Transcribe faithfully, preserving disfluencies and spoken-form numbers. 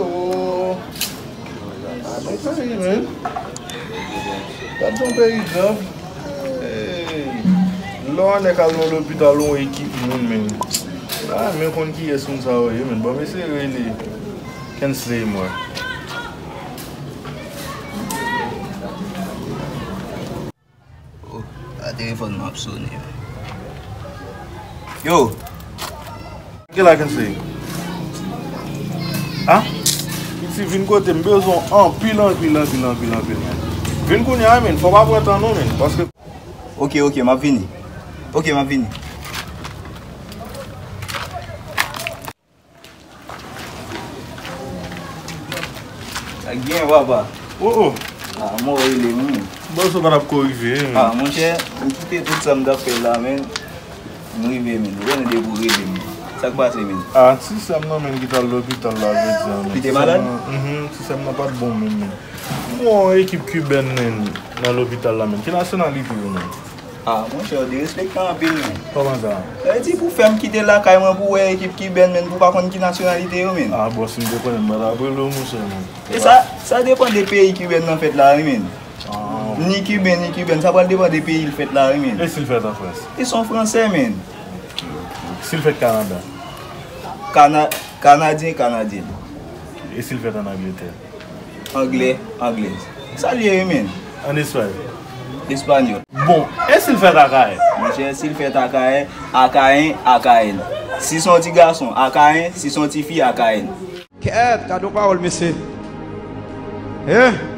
Oh. Ah, men sa ye, men. Gad yon peyi grav. Hey. Lè w annik al nan lopital, yon ekip moun, men. Ah, men konn kiyès moun sa yo ye, men. Bon, mesye rele Kensley, mwen. Oh, a telefòn nan ap sonnen. Yo! Ki la Kensley? Ha? Piti, vin kote m, bezwen w anpil, anpil, anpil, anpil, anpil, men. Vin kounye a, men. Fò w pa pran tan non, men. Paske... Ok, ok, m ap vini. Ok, m ap vini. Sa k gen, papa? Oh, oh. Ah, mò rele m wi. Bon, sa pa t ap ko rive, men. Ah, monchè, m kite tout sa m t ap fè la, men. M rive, men. Ou konnen depi w rele m. Sa k pase, men? Ah, ti sè m nan, men, ki t al lopital la, jodi a, men. Li te malad? Mhm, ti sè m nan pa t bon, men, men. Bon, ekip kibèn, men, nan lopital la, men. Ki nasyonalite yo, men? Ah, monchè, w derespektan anpil, men. Kòman sa? Sa vle di pou fè m kite lakay mwen pou wè ekip kibèn, men, pou pa konn ki nasyonalite yo, men. Ah, bon, si m te konnen, m pa t ap rele w, monchè, men. E sa, sa depann de peyi kibèn nan fèt la, wi, men. Ah. Ni kiben, ni kibèn, sa pral depann de peyi l fèt la, wi, men. E si l fèt an Frans? Li se yon Fransè, men. Si l fèt Kanada? Kana-, Kanadyen, Kanadyèn. E si l fèt an Angletè? Anglè, Anglèz. Sa l ye, wi, men. An Espay? Espanyòl. Bon, e si l fèt Akayè? Monchè, si l fèt Akayè, Akayen, Akayèn. Si se yon ti gason, Akayen, si se yon ti fi, Akayèn. Kèt, gad yon pawòl, mesye. Eh!